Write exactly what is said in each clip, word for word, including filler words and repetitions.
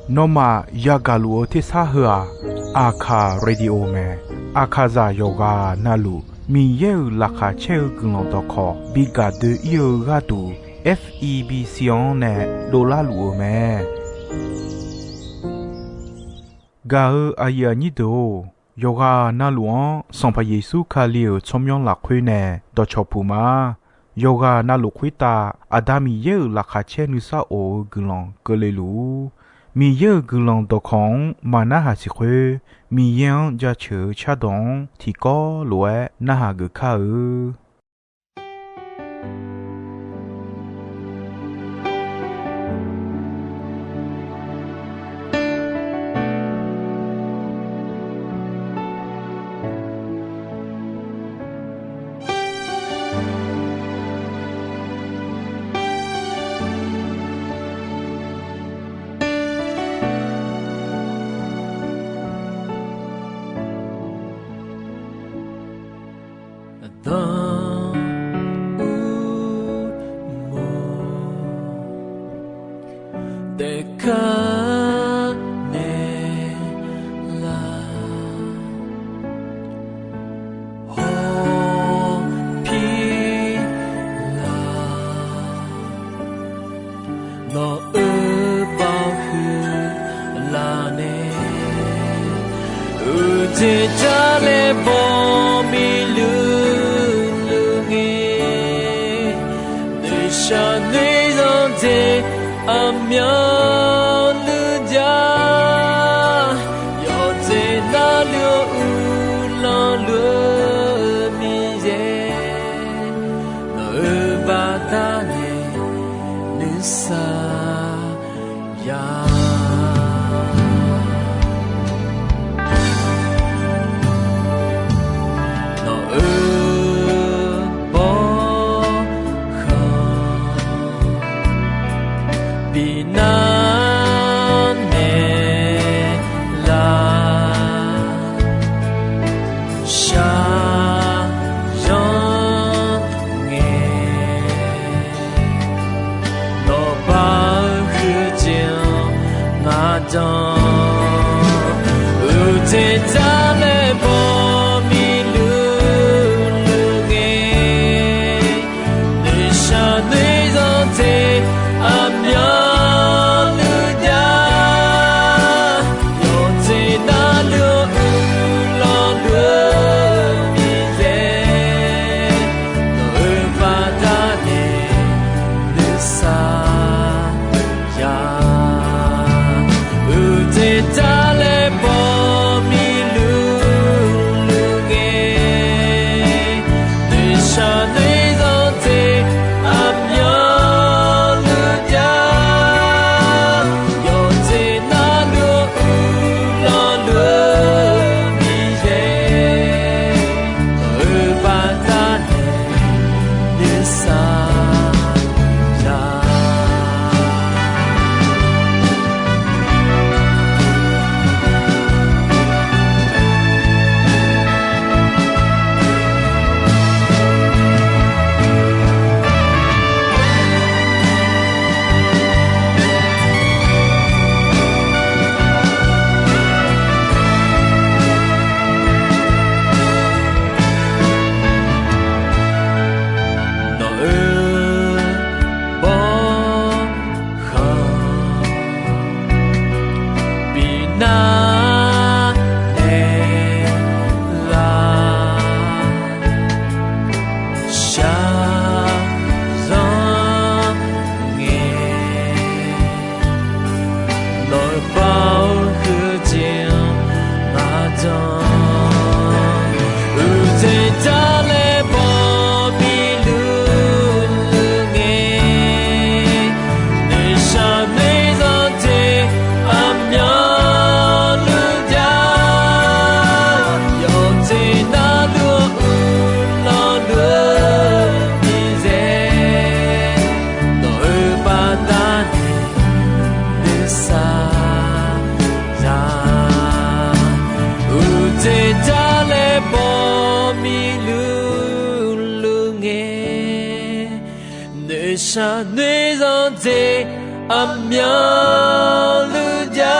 Nawmaf yagaq luf-eu tersar heu-aq, Aqkaq Radio mae. Aqkaqzaq yawqghaq navluf Miqyaer-euq laqkhaq caer-eu guiqlanq dawqkawq bi gaq doe-ir-eu gharduq, F E B C-anr nae dovlar luf-eu mae. Gaq-eu aqyuif aqnyir deuq-or, yawqghaq navluf-anr Sanqpaq Yeqsur Kali-euq tsawrmyanr lafkhoer nae dawqcawq puq ma. Yawqghaq navluf khoertav Aqda Miqyaer-euq laqkhaq caer nuisar of-eu guiqlanq keuvle luf-ur. Miqyaer-euq guiqlanq dawqkawq-anr maq narhaq siq khoer, Miqyaer-anr jaceuq-eu cardawq-anr tiqkawv lof-aer narhaq geuf kar-eu. Aqdan urmawr taef kar naeq lar, hawpir lar, nawq-euq baoq huiq laf nae, uqteq jar laer baw miqluq luq ngae, noeqshaq noeqzanq dzaeq aqmyanluf jav, yawqjeq navluf-eu uqlanq luf-eu Miqyaer, nawq-euq baqda nae nuisar ya. Nawq-euq bawrkhanq bi nar naeq lar, shaqzanr ngae, nawq baoq huiq jeq-anr ngar jan, uqteq jar laer baw miqluq luq ngae, noeqshaq noeqzanq dzaeq aqmyanluf jav, yawqjeq navluf-eu uqlanq luf-eu Miqyaer, nawq-euq baqda nae nuisar ya. Uqteq jar laer baw miqluq luq ngae, noeqshaq noeqzanq dzaeq aqmyanluf jav, yawqjeq navluf-eu uqlanq luf-eu Miqyaer, nawq-euq baqda nae nuisar ya. Nawq-euq bawrkhanq bi nar naeq lar, shaqzanr ngae, nawq-euq baoq huiq jeq-anr ngar jan, uqteq jar laer baw miqluq luq ngae, noeqshaq noeqzanq dzaeq aqmyanluf jav, yawqjeq navluf-eu uqlanq luf-eu Miqyaer, nawq-euq baqda nae nuisar ya. Uqteq jar laer baw miqluq luq ngae, noeqshaq noeqzanq dzaeq Aqmyanluf ja,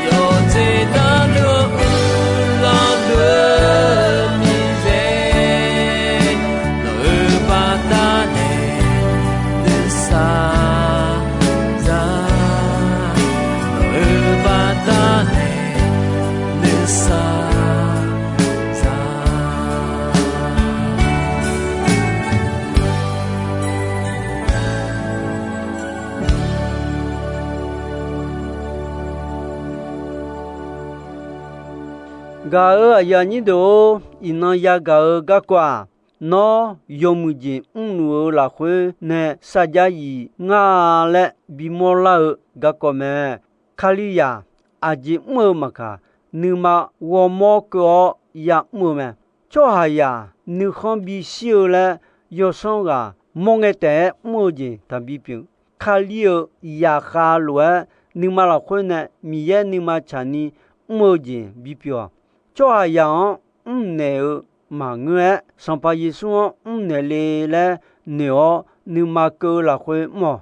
yawqjeq darluf-eu uiqlanq lof-eu baqdanae nuisar za, lof-eu baqdanae nuisar za. Gaq-euq aqyuif aqnyir deuq-or, iqnan yagaq-eu garkawv-aq, nawr yawmuiq jeq mrluf-eu lafkhoer nae sarjax yif ngar laer bimawr lar-eu garkawv mae. Kalizaq aqjeq mr-eu maqkaq, nuima ghawrmawr keuv-awr ya'mr-eu mae. Tsawrhaqzaq nuikhanr bishir-eu laer yawsanr ghaq mawr ngae taef-aer mr-eu jeq taqbi pyeuf. Kali-euq zaqkhav lof-aer nuima lafkhoer nae Miqyaer nuima tsaqni mr-eu jeq bipyeuf-awq. Tsawrhaqzaq-anr mrnaeq-eu maqngeur-aer, Sanqpaq Yeqsur-anr mrnaeq le laer noeq-awr nuima keuv-eu lafkhoer mr-awq.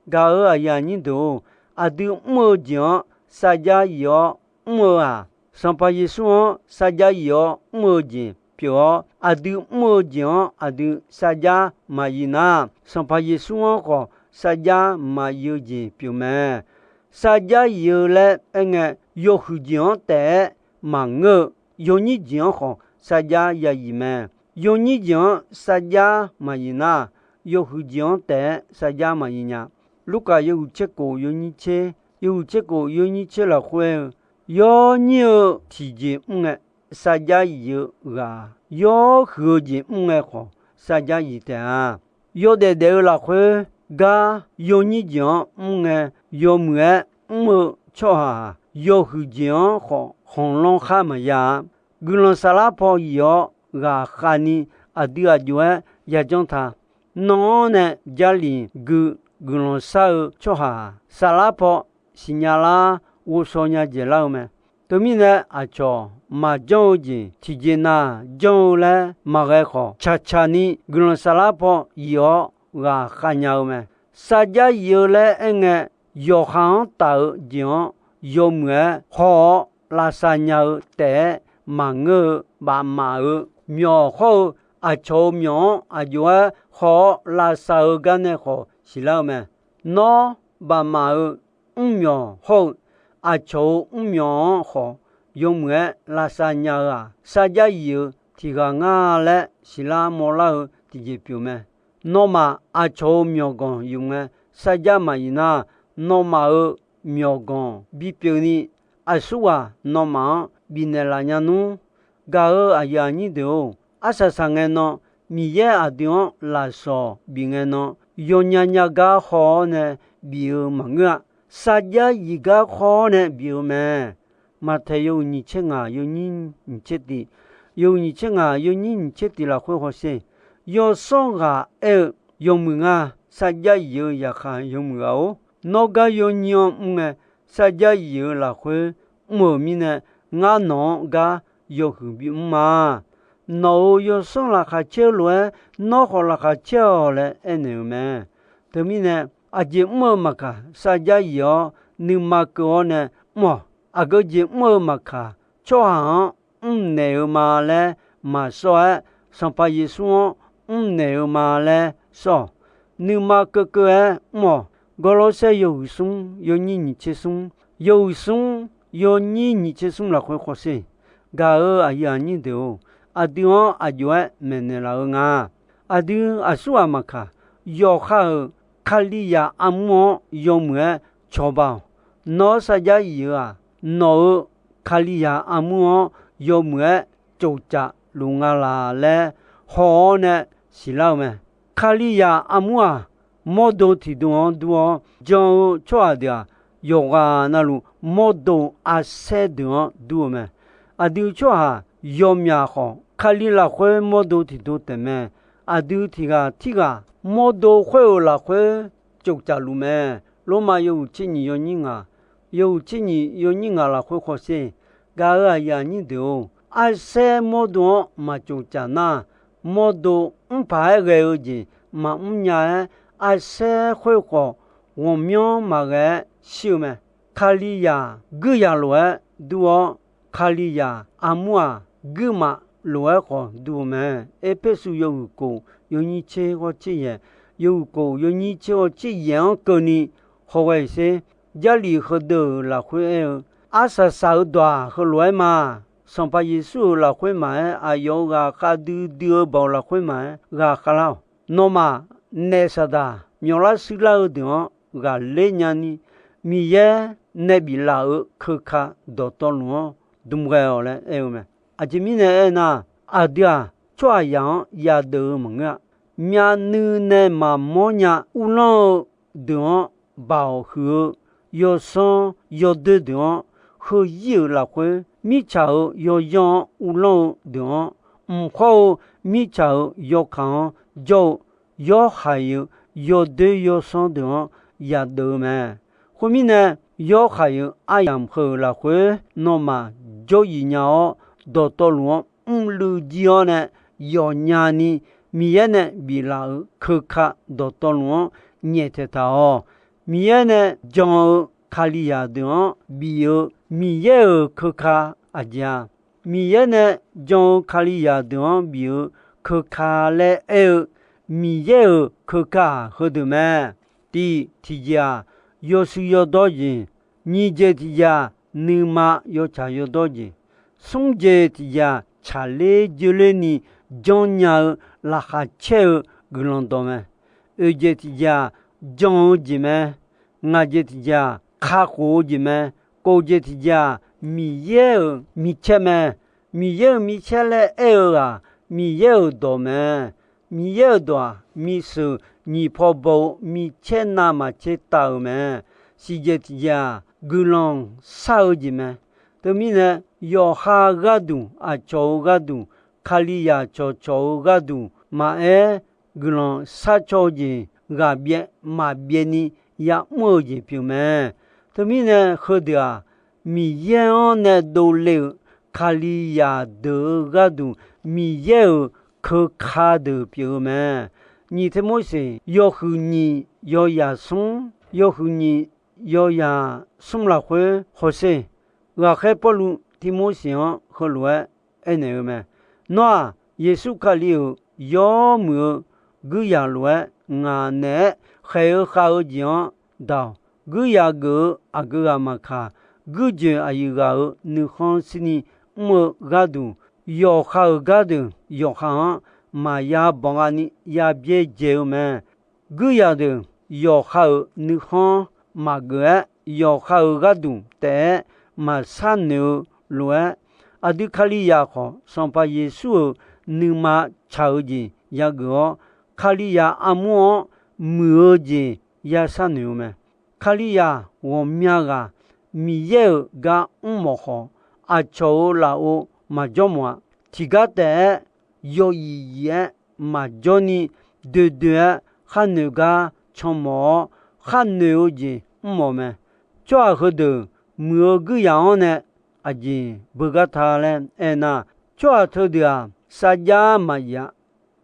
Gaq-euq aqyuif aqnyir deuq-or, aqdui mr-eu jeq-anr sarjax yif-awr mr-eu-aq, Sanqpaq Yeqsur-anr sarjax yif-awr mr-eu jeq pyeuf-awr, aqdui mr-eu jeq-anr aqdui sarjax maqyif nar, Sanqpaq Yeqsur-anr khawf sarjax maqyif-eu jeq pyeuf mae. Sarjax yif-eu laer aerngae, yawhuiq jeq-anr taef-aer maqngeur-eu, yawnyir jeq-anr khawf sarjax ya yif mae. Yawnyir jeq-anr sarjax maqyif nar, yawhuiq jeq-anr taef-aer sarjax maqyif nya. Lurkaf yawhuiq tser kof yawnyir tser, yawhuiq tser kof yawnyir tser lafkhoer-eu, yawnyir-eu tiqjeq mr ngae sarjax yif-eu ghaq, yawhuiq-eu jeq mr ngae khawf sarjax yif taef-a. Yawdaef daef-eu lafkhoer gar yawnyir jeq-anr mr ngae, yawmuiq-aer mr-eu tsawrhaq-aq, yawhuiq jeq-anr khawf khanqlanr khar maqya-a. Guiqlanq saflar paw yif-awr ghaqkhav ni aqdui aq jov-aer yajanr ta. Nan-anr nae Jarlif gui guiqlanq shar-eu tsawrhaq-aq, saflar paw siqnya lar ghovshaw nya dzaeq lar-eu mae. Teumirnae aqcawq maqjanr-eu jeq tiqjeq nav janr-eu laer maqghae khawf, caqcaq ni guiqlanq saflar paw yif-awr ghaqkhav nya-eu mae. Sarjax yif-eu laer aerngae, yawqha-anr taf-eu jeq-anr yawmuiq-aer haw-awr lavsav nya-eu taef-aer maqngeur-eu, bafmaf-euq myawq hawr-eu aqcawq-euq myawq-anr aq jov-aer haw-awr lavsav-eu gar nae khawf siqlar-eu mae. Nawr bafmaf-euq mrmyawq hawr-eu aqcawq-euq mrmyawq-anr khawf yawmuiq-aer lavsav nya-eu-aq, sarjax yif-eu tiq ghaq nga laer siqlar mawrlar-eu tiqjeq pyeuf mae. Nawmaf aqcawq-euq myawqganq yuf ngae sarjax maqyif nar, nawmaf-euq myawqganq bipyeuf ni aqsurghaq nawmaf-anr bifnaeq laf nya nmr. Gaq-euq aqyuif aqnyir deuq-or, arsaq saq ngae nan, Miqyaer aqdui-anr lafsawq bif ngae nan, yawnya nya gar haw-awr nae bif-eu maqngeur-a. Sarjax yif gar haw-awr nae bif-eu mae. Maqtaeq yawhuiq nyiq tser ngaq yawnyir nyiq tser tiq, yawhuiq nyiq tser ngaq yawnyir nyiq tser tiq lafkhoer hawsher. Yawsanr ghaq aer-eu, yawmuiq nga, sarjax yif-eu zaqkhav yawmuiq ghaq-or, nawr gar yawnyir-anr mr ngae, sarjax yif-eu lafkhoer mr-euq mirnae, ngar nawq-anr gar yawhuiq bimr ma. Nawq-euq yawsanr laqkhaq caer-eu lof-aer, nawr khawf laqkhaq caer-awq laer aernaeq-euq mae. Teumirnae, aqjeq mr-eu maqkaq, sarjax yif-awr nuima keuv-awr nae mr-awq. Aqgeu jeq mr-eu maqkaq, tsawrhaq-anr mrnaeq-eu ma laer maqsawr-aer, Sanqpaq Yeqsur-anr mrnaeq-eu ma laer sawr-awq. Nuima keuvkeuv-aer mr-awq. Gawrlawrsaer yawhuiq smr yawnyir nyiq tser smr, yawhuiq smr yawnyir nyiq tser smr lafkhoer khawsher. Gaq-euq aqyuif aqnyir deuq-or, aqdui-anr aq jov-aer maeqnaeq laf-eu nga. Aqdui aqsurghaq maqkaq, yawqha-euq Kalizaq armur-anr yawmuiq-aer cawba-awq. Nawr sarjax yif-eu-aq, nawq-euq Kalizaq armur-anr yawmuiq-aer tsoftsaf luf nga laq laer haw-awr nae siqlar-eu mae. Kalizaq armur-aq, mawrdo tiqdo-anr dur-awr, jan-eu tsawrhaq deuq-aq, yawqghaq navluf mawrdo arsaer deuq-anr dur-eu mae. Aqdui tsawrhaq yawmyaq khawf, Kali lafkhoer mawrdo tiqdo taef mae. Aqdui tiq ghaq tirghaq mawrdo khoer-euq lafkhoer tsoftsaf luf mae. Lormav yawhuiq tser nyiq yawnyir ngaq, yawhuiq tser nyiq yawnyir ngaq lafkhoer khawsher. Gaq-euq aqyuif aqnyir deuq-or, arsaer mawrdo-anr maq tsoftsaf nar, mawrdo mrpaq-aer ghae-eu jeq maqmr nya-aer, arsaer khoer khawf ghawqmyanr maqghae-aer shir-eu mae. Kalizaq guirzaq lof-aer dur-awr, Kalizaq armur-aq, guirmaf lof-aer khawf dur-eu mae. Erpersu yawhuiq kof yawnyir tser ghawr tser yaeq, yawhuiq kof yawnyir tser ghawr tser yaeq-anr keuvni hawghae-iq sher. Jarlif heudeuq-euq lafkhoer aer-eu, arsaq saq-eu dawq-aq, heulof-aer ma. Sanqpaq Yeqsur-euq lafkhoer maqaer, aqyawf-euq ghaqkhav duidui-eu baoq lafkhoer maqaer, ghaqkhav lar-awq. Nawmaf, naef saqdaq myawqlar shuirlar-eu deuq-anr ghaqler nyani, Miqyaer nae biflaf-euq keuka dawqtawvluf-anr dm ghae-awq laer aer-eu mae. Aqjeq mirnae aernar, aqdui-aq, tsawrhaqzaq-anr yadeuv-eu maqngeur-a. Myavnuiv nae maqmawr nya uvlanr-eu deuq-anr baoq huiq-eu yawsanr yawdoer deuq-anr, heuzir-euq lafkhoer mirtsaq-euq yawyanr-anr uvlanr-eu deuq-anr, mq khawr-eu mirtsaq-euq yawkaq-anr jawr-eu yawhaiq-euq yawdoer yawsanr deuq-anr yadeuv-eu mae. Khoermirnae, yawhaiq-euq aryamq heu-euq lafkhoer nawmaf jawryif nya-awr, dawqtawvluf-anr mrluiv jir-awr nae yawqnya ni, Miqyaer nae biflaf-euq keuka dawqtawvluf-anr nyaeftaeq taq-awq. Miqyaer nae jan-eu Kalizaq deuq-anr bif-eu Miqyaer-euq keuka aqjeq-a. Miqyaer nae jan-eu Kalizaq deuq-anr bif-eu keuka laer aer-eu Miqyaer-euq keuka-aq, heudeuq mae. Tiq, tiqjeq-aq, yawshuif yawdawr jeq. Nyiq jeq tiqjeq-aq, nuima yawtsaq yawdawr jeq. Smr jeq tiqjeq-aq, tsaqler joerler ni janrnya-eu laqkhaq caer-eu guiqlanq dawq mae. Oeq jeq tiqjeq-aq, jan-eu jeq mae. Ngaq jeq tiqjeq-aq, kakhof-eu jeq mae. Kov jeq tiqjeq-aq, Miqyaer-euq micaer mae. Miqyaer-euq micaer laer aer-eu-aq, Miqyaer-euq dawq mae. Miqyaer-euq dawq-aq, miseuq nyiq paw baw-eu micaer navmaqtser taf-euq mae. Siqjeq tiqjeq-aq, guiqlanq shar-eu jeq mae. Teumirnae, yawqha gharduq, aqcawq-euq gharduq, Kalizaq cawqcawq-eu gharduq maqaer, guiqlanq sharcaw-eu jeq ghaqbyaev maqbyaev ni ya'mr-eu jeq pyeuf mae. Teumirnae, heudeuq-aq, Miqyaer-anr nae dovle-euq Kalizaq deuq-eu gharduq Miqyaer-euq keuka deuq pyeuf-eu mae. Nyiq Tirmorseq yawhuiq nyiq yawzaq smr, yawhuiq nyiq yawzaq smr lafkhoer hawsher. Ghaqkhaer Pawrluv Tirmorseq-anr heulof-aer aernaeq-eu mae. Nawr-aq, Yeqsur Kali-euq yawmuiq-eu guirzaq lof-aer ngaq naeq-aer khaeq-eu khav-eu jeq-anr daq-awq. Guirzaq geuf-eu aqgeu ghaq maqkaq, guirjoeq aqyuif ghaq-euq nuikhanr shirni mr-eu gharduq, yawqha-euq gardeuq yawqha-anr maqya banqgha ni ya byaerdzae-eu mae. Guirzaq deuq yawqha-euq nuikhanr maqgeuf-aer, yawqha-euq gharduq taef-aer maqshar noeq-eu lof-aer, aqdui Kalizaq khawf, Sanqpaq Yeqsur-euq nuima tsaq-eu jeq yageuf-awr, Kalizaq armur-anr muiq-eu jeq ya sharnoeq-eu mae. Kalizaq ghawqmya ghaq Miqyaer-euq gar mrmawf khawf, aqcawq-euq lafov maqjawr mawf-a. Tiqgar taef-aer yawqyif yif-aer maqjawr ni, doedoe-aer kharnoeq gar canmawf-awr, kharnoeq-eu jeq mrmawf mae. Tsawrhaq heudeuq muiq-eu guirzaq-anr nae aqjeq beugar ta laer aernar, tsawrhaq teudeuq-aq, sarjax maqyif-a.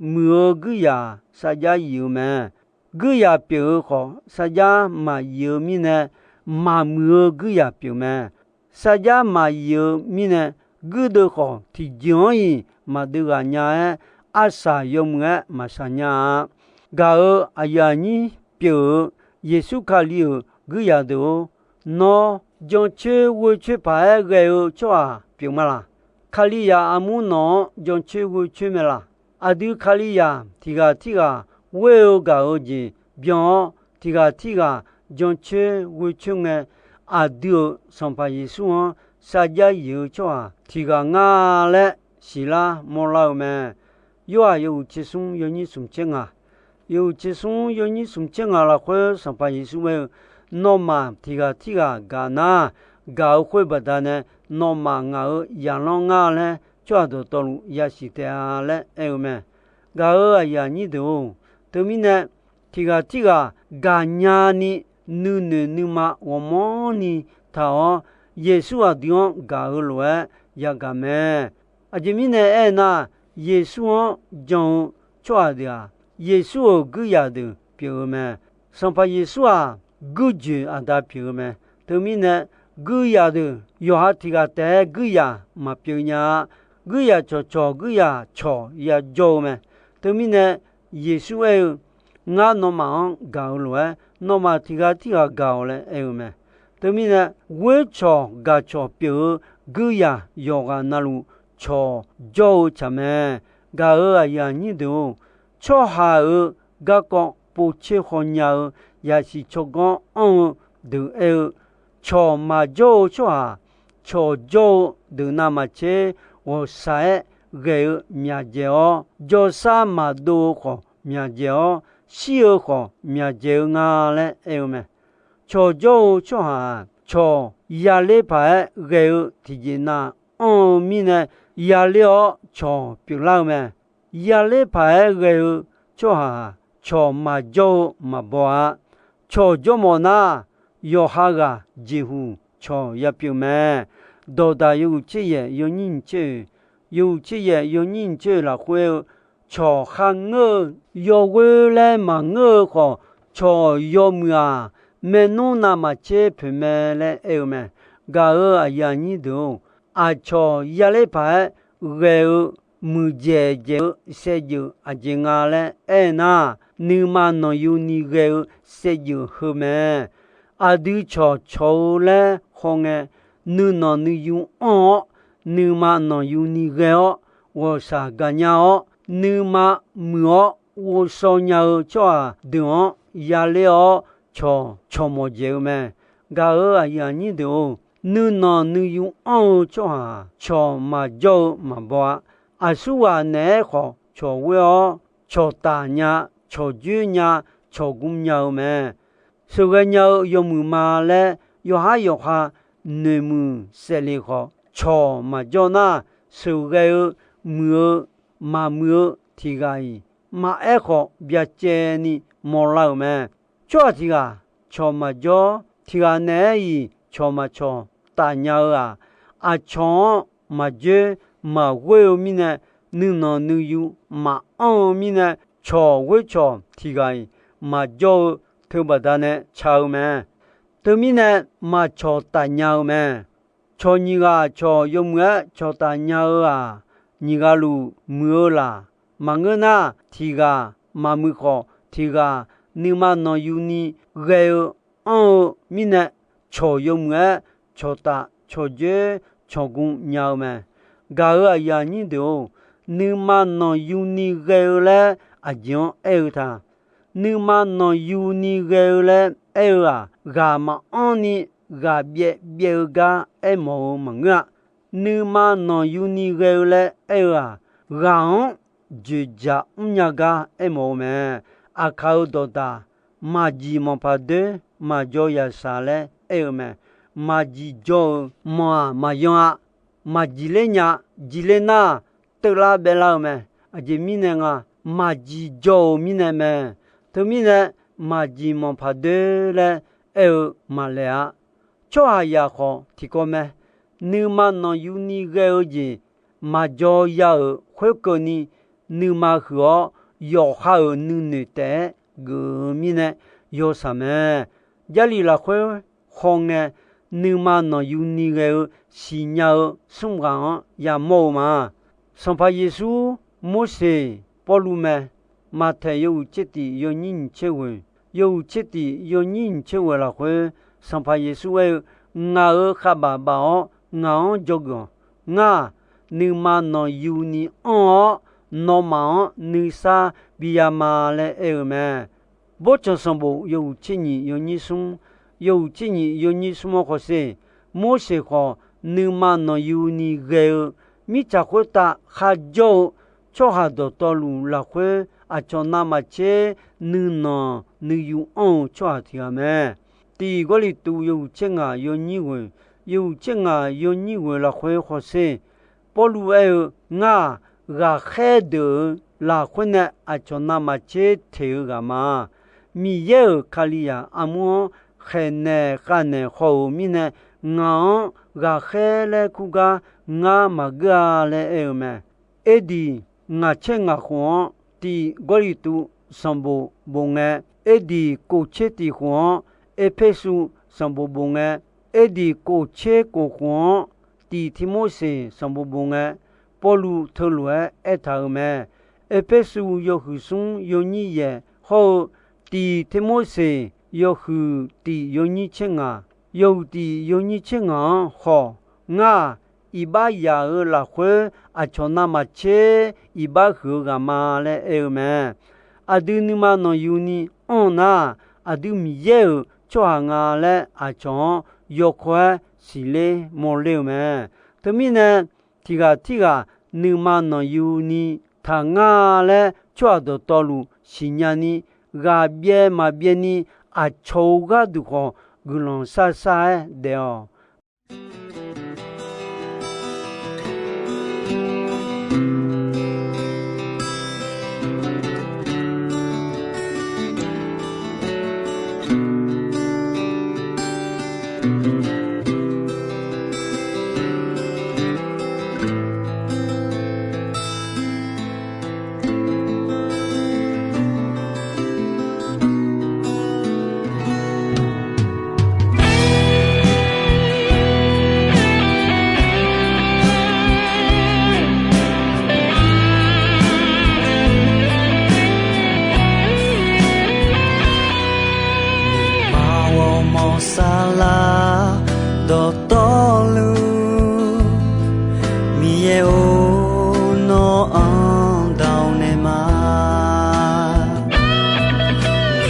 Muiq-eu guirzaq sarjax yif-eu mae. Guirzaq pyeuf-eu khawf, sarjax maqyif-eu mirnae, maqmuiq-eu guirzaq pyeuf mae. Sarjax maqyif-eu mirnae, guirdeuv khawf tiqjeq-anr-iq maqdui ghaq nya-aer, arsaq yawmuiq-aer maqsaq nya-a. Gaq-euq aqyuif aqnyir pyeuf-eu Yeqsur Kali-euq guirzaq deuq-or, nawr jancoer ghoecoer paq-aer ghae-eu tsawrhaq pyeuf ma laq? Kalizaq armur nawq-anr jancoer ghoecoer mae laq? Aqdui Kalizaq tiqghaq tirghaq ghoer-eu gaq-eu jeq byan-awr, tiqghaq tirghaq jancoer ghoecoer ngae, aqdui-euq Sanqpaq Yeqsur-anr sarjax yif-eu tsawrhaq tiqghaq nga laer siqlar mawrlar-eu mae. Yorhaq yawhuiq tser smr yawnyir smq tser ngaq, yawhuiq tser smr yawnyir smq tser ngaq lafkhoer Sanqpaq Yeqsur aer-eu, nawmaf tiqghaq tirghaq gaq nar, gaq-eu khoer baqdanae nawmaf ngaq-euq zaqlanr ngar laer tsawrhaq dawqtawvluf yasiq taef-a laer aer-eu mae. Gaq-euq aqyuif aqnyir deuq-or, teumirnae tiqghaq tirghaq gaqnya ni nuinoeq nuima ghawqmanrni taq-awr, Yeqsur aqdui-anr gaq-eu lof-aer yagaq mae. Aqjeq mirnae aernar, Yeqsur-anr jan-eu tsawrhaq deuq-aq, Yeqsur-euq guirzaq deuq pyeuf-eu mae. Sanqpaq Yeqsur-aq, guirjoeq aqda pyeuf-eu mae. Teumirnae, guirzaq deuq yawqha tiq ghaq taef-aer guirzaq maqpyeuf nya-a. Guirzaq cawqcawq guirzaq cawq yajawr-eu mae. Teumirnae, Yeqsur aer-eu, Ngar nawmaf-anr gaq-eu lof-aer, nawmaf tiq ghaq tirghaq gaq-awq laer aer-eu mae. Teumirnae, ghoercawq gaqcawq pyeuf-eu guirzaq yawqghaq navluf cawq jawr-eu tsaq mae. Gaq-euq aqyuif aqnyir deuq-or, tsawrhaq-euq garkawv povtser khawnya-eu yasiq tsawrganr anr-eu deuq aer-eu, cawq maqjawr-eu tsawrhaq, cawq jawr-eu deuq navmaqtser ghawqshaq-aer ghae-eu myaqdzaeq-awr, jawrsar maqdov-eu khawf myaqdzaeq-awr, shir-eu khawf myaqdzaeq-eu nga laer aer-eu mae. Cawq jawr-eu tsawrhaq-aq, cawq yaler paq-aer ghae-eu tiqjeq nav anr-eu mirnae, yaler-awr cawq pyeuflar-eu mae. Yaler paq-aer ghae-eu tsawrhaq-aq, cawq maqjawr-eu maqbaw-a. Cawq jawrmawf nar, yawqha ghaq jeqhuq cawq yapyeuf mae. Dawqdaq yawhuiq tser yaef yawnyir nyiq tser oeq, yawhuiq tser yaef yawnyir nyiq tser oeq lafkhoer-eu, cawq kharngeur-eu yawghoer laer maqngeur-eu khawf, cawq yawmuiq-aq, maernmr navmaqtser poeq mae laer aer-eu mae. Gaq-euq aqyuif aqnyir deuq-or, aqcawq yaler paq-aer ghae-eu muiqdzaeq dzaeq-eu saevdzeuf aqjeq nga laer aer nar, nuima nanqyuni ghae-eu saevdzeuf heu mae. Aqdui cawqcawq-eu laer hawngae, nuinanq nuiyu anr-awr, nuima nanqyuni ghae-awr, ghawqshaq gaqnya-awr, nuima muiq-awr ghovshaw nya-eu tsawrhaq deuq-anr yaler-awr cawq cawq mawf dzaeq-eu mae. Gaq-euq aqyuif aqnyir deuq-or, nuinanq nuiyu anr-eu tsawrhaq cawq maqjawr-eu maqbaw-a. Aqsurghaq naeq-aer khawf cawq ghoer-awr, cawqtaf nya, cawqjoer nya, cawqgm nya-eu mae. Sheuqghae nya-eu yawmuiq ma laer yawqhar yawqha noeqmuiq saevlef khawf, cawq maqjawr nar, sheuqghae-eu muiq-eu maqmuiq-eu tiq ghaq-iq maqaer khawf byacaevni mawrlar-euq mae. Tsawrhaq tiq ghaq cawq maqjawr, tiq ghaq naeq-aer-iq cawq maqcawq taf nya-eu-aq, aqcawq-anr maqjoer maqghoer-eu mirnae, nuinanq nuiyu maqanr-eu mirnae, cawq ghoer cawq tiq ghaq-iq maqjawr-eu teubaqda nae ca-eu mae. Teumirnae, maqcawq taf nya-eu mae. Cawq nyiq ghaq cawq yawmuiq-aer cawqtaf nya-eu-aq, nyiq ghaq luf muiq-eu laq. Maqngeur nar, tiq ghaq maqmuiq khawf, tiq ghaq nuima nanqyuni ghae-eu anr-eu mirnae, cawq yawmuiq-aer cawqtaf cawqjoer cawqgm nya-eu mae. Gaq-euq aqyuif aqnyir deuq-or, nuima nanqyuni ghae-eu laer aqjeq-anr aer-eu ta. Nuima nanqyuni ghae-eu laer aer-eu-aq, ghaq maqanr ni ghaq byaev byaev-eu gar aermawf-eu maqngeur-a. Nuima nanqyuni ghae-eu laer aer-eu-aq, ghaq-anr dzoeqdzaq mrnya gar aermawf-eu mae. Aqkaq-euq dawqdaq, maqjiq manqpaq doer maqjaw yaqshaq laer aer-eu mae. Maqjiq jaw-euq manq-aq maqyan-a. Maqjiq ler nya, jiq ler nar, teuvlar baevlar-eu mae. Aqjeq mirnae nga, maqjiq jaw-euq mirnae mae. Teumirnae, maqjiq manqpaq doer laer aer-eu maqlaeq-a. Tsawrhaqzaq khawf tiqkawv mae. Nuima nanqyuni ghae-eu jeq maqjaw ya-euq khoerkeuvni, nuima huiq-awr yawqha-euq nuinoeq taef-aer geuf-eu mirnae yawshaq mae. Jarlif lafkhoer hawngae, nuima nanqyuni ghae-eu siqnya-eu smr ghaq-anr yamawr-eu ma. Sanqpaq Yeqsur, Morseq, Pawrluv mae. Maqtaeq yawhuiq tser tiq yawnyir nyiq tser ghoeq, yawhuiq tser tiq yawnyir nyiq tser ghoeq lafkhoer, Sanqpaq Yeqsur aer-eu, Ngaq-euq khavbaf baf-awr ngaq-anr dzawgeuf-awq. Ngar-aq, nuima nanqyuni anr-awr, nawmaf-anr nuisar bi yama laer aer-eu mae. Bawrtsanq sanqbof yawhuiq tser nyiq yawnyir smr, yawhuiq tser nyiq yawnyir smr-anr khawf sher, Morseq khawf nuima nanqyuni ghae-eu, mirtsaq khoertav kharjawr-eu tsawrhaq dawqtawvluf lafkhoer aqcawq navmaqtser nuinanq nuiyu anr-eu tsawrhaq tiq ghaq mae. Tiq Gawrliqtu yawhuiq tser ngaq yawnyir ghoeq, yawhuiq tser ngaq yawnyir ghoeq lafkhoer khawf sher, Pawrluv aer-eu, Ngar-aq, ghaqkhaer deuq-euq lafkhoer nae aqcawq navmaqtser teq-eu ghaq ma. Miqyaer-euq Kalizaq armur-anr khaeqnaeq khavnaeq haw-euq mirnae, ngaq-anr ghaqkhaer laer kurgar ngar maqgeur-a laer aer-eu mae. Erdiq ngaq tser ngaq khof-anr tiq Gawrliqtu sanqbof bof ngae, erdiq kof tser tiq khof-anr Erpersu sanqbof bof ngae, Erdiq kof tser kof khof-anr Tiq Tirmorseq sanqbof bof ngae, Pawrluv teulof-aer aertaq-euq mae. Erpersu yawhuiq smr yawnyir yaeq hawr-eu Tiq Tirmorseq yawhuiq tiq yawnyir tser ngaq, yawhuiq tiq yawnyir tser ngaq-anr khawf, ngar-aq, iqbax yaq-euq lafkhoer aqcawq navmaqtser iqbax huiq-eu ghaq ma laer aer-eu mae. Aqdui nuima nanqyuni anr-eu nar, aqdui Miqyaer-euq tsawrhaq nga laer aqcawq-anr yawkawr-aer siqler mawrler-eu mae. Teumirnae, tiq ghaq tirghaq nuima nanqyuni taqngar laer tsawrhaq dawqtawvluf siqnya ni, ghaq byaev maqbyaev ni, aqcawq-euq gharduq khawf guiqlanq sarsar-aer daef-awq. Nuima ghawrmawr saflar dawqtawvluf, Miqyaer-or, nawr-anr daq-awr nae ma.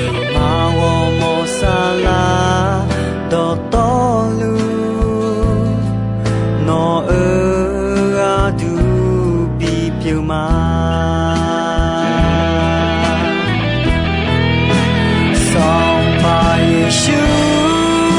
Nuima ghawrmawr saflar dawqtawvluf, nawq-euq gharduq bipyeuf ma. Sanqpaq Yeqsur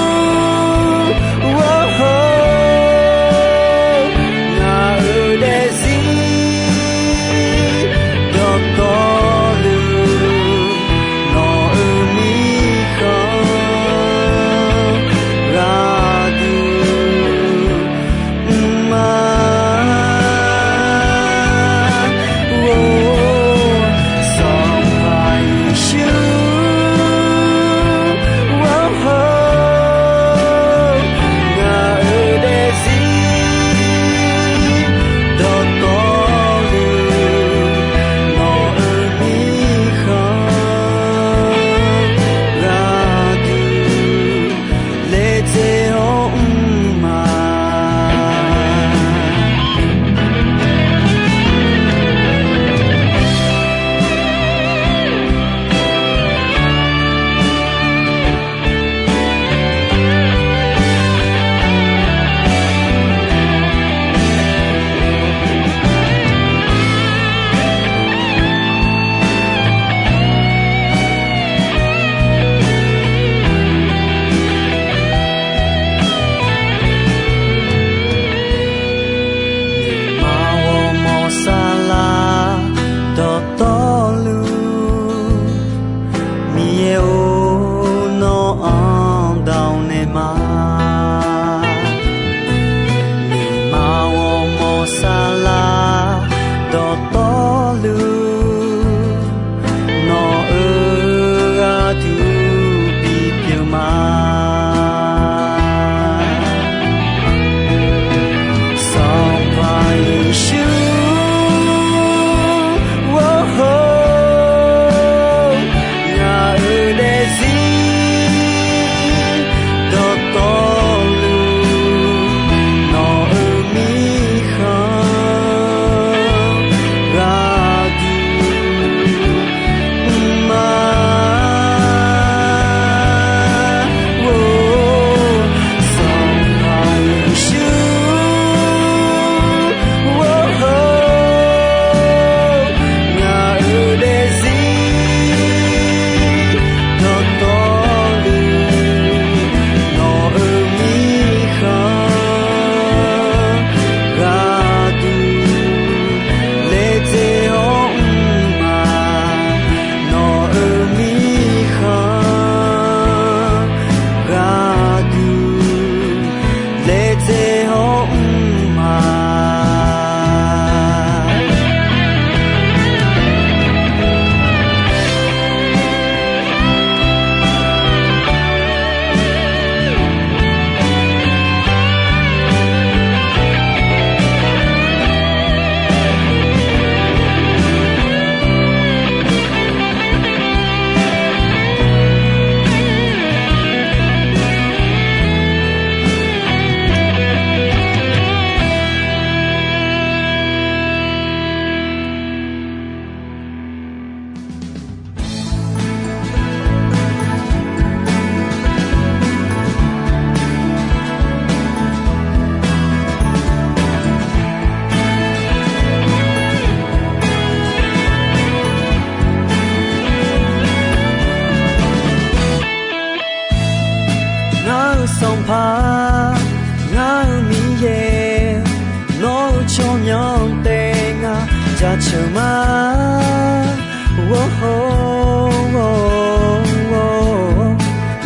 Sanqpaq, ngar-euq Miqyaer, nawr-eu tsawrmyanr taef ngar jaceuq ma.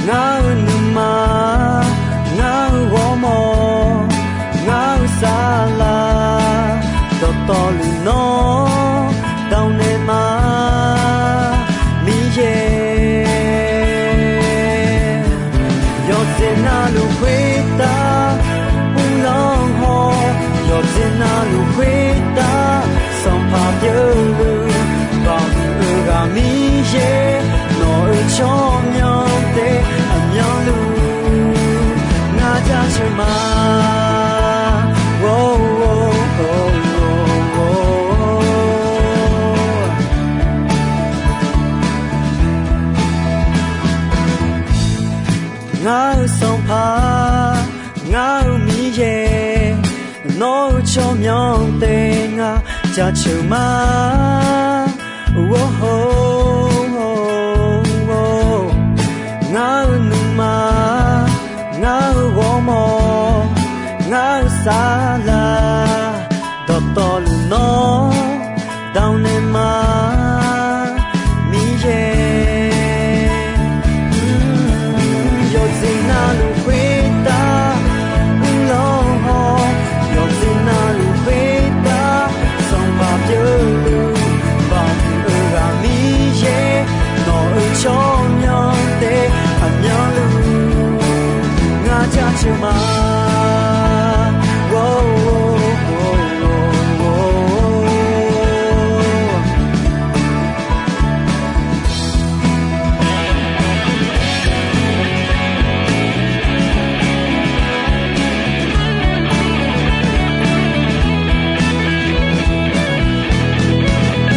Ngar-euq nuima, ngar-euq ghawrmawr, ngar-euq saflar, dawqtawvluf nawr dawq naeq ma, Miqyaer. Yawqjeq navluf khoertav uvlanr haw, yawqjeq navluf khoertav sanqpaq pyeufluf, baqhuiq-eu ghaq Miqyaer, nawq-euq tsawrmyanr taef aqmyanluf ngar jaceuq ma. Ngar-euq Sanqpaq, ngar-euq Miqyaer, nawr-euq tsawrmyanr taef ngar jaceuq ma. Ngar-euq nuima, ngar-euq ghawrmawr, ngar-euq saflar, dawqtawvluf nawr dawq naeq ma, Miqyaer. Yawqjeq navluf khoertav uvlanr haw, yawqjeq navluf khoertav sanqpaq pyeufluf, baqhuiq-eu ghaq Miqyaer, nawq-euq tsawrmyanr taef aqmyanluf ngar jaceuq ma.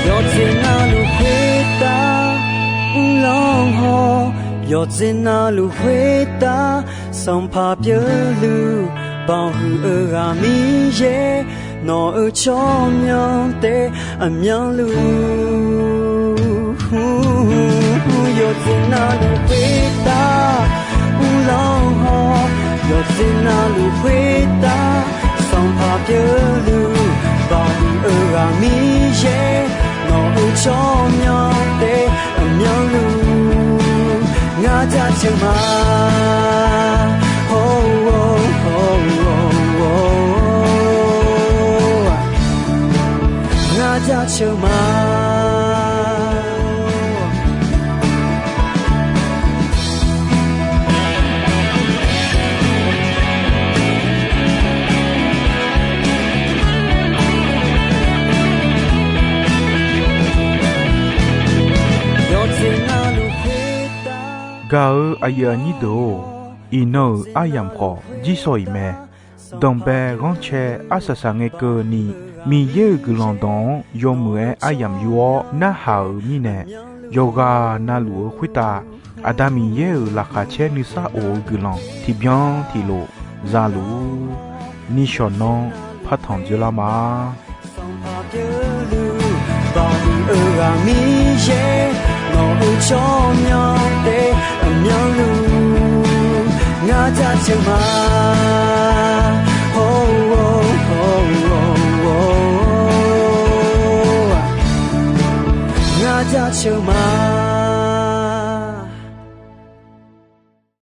Yawqjeq navluf khoertav uvlanr haw, yawqjeq navluf khoertav sanqpaq pyeufluf, baqhuiq-eu ghaq Miqyaer, nawq-euq tsawrmyanr taef aqmyanluf. Yawqjeq navluf khoertav uvlanr haw, yawqjeq navluf khoertav sanqpaq pyeufluf, baqhuiq-eu ghaq Miqyaer, nawq-euq tsawrmyanr taef aqmyanluf ngar jaceuq ma. Ngar jaceuq ma. Gaq-eu aqyuif aqnyir deuq-or, iqnan-euq aryamq khawf jirsawq iq mae. Danqbae ghanrcae arsaq saq ngae keuvni, Miqyaer-euq guiqlanq dawq-anr yawmuiq-aer aryamq yur-awr narhaq-euq mirnae, yawqghaq navluf-eu khoertav Aqda Miqyaer-euq laqkhaq caer nuisar of-eu guiqlanq tiqbyan tiqlof za luf-ur. Nishawq nanr partanq dzoerlar ma. Sanqpaq pyeufluf, baqhuiq-eu ghaq Miqyaer, nawq-euq tsawrmyanr taef aqmyanluf ngar jaceuq ma.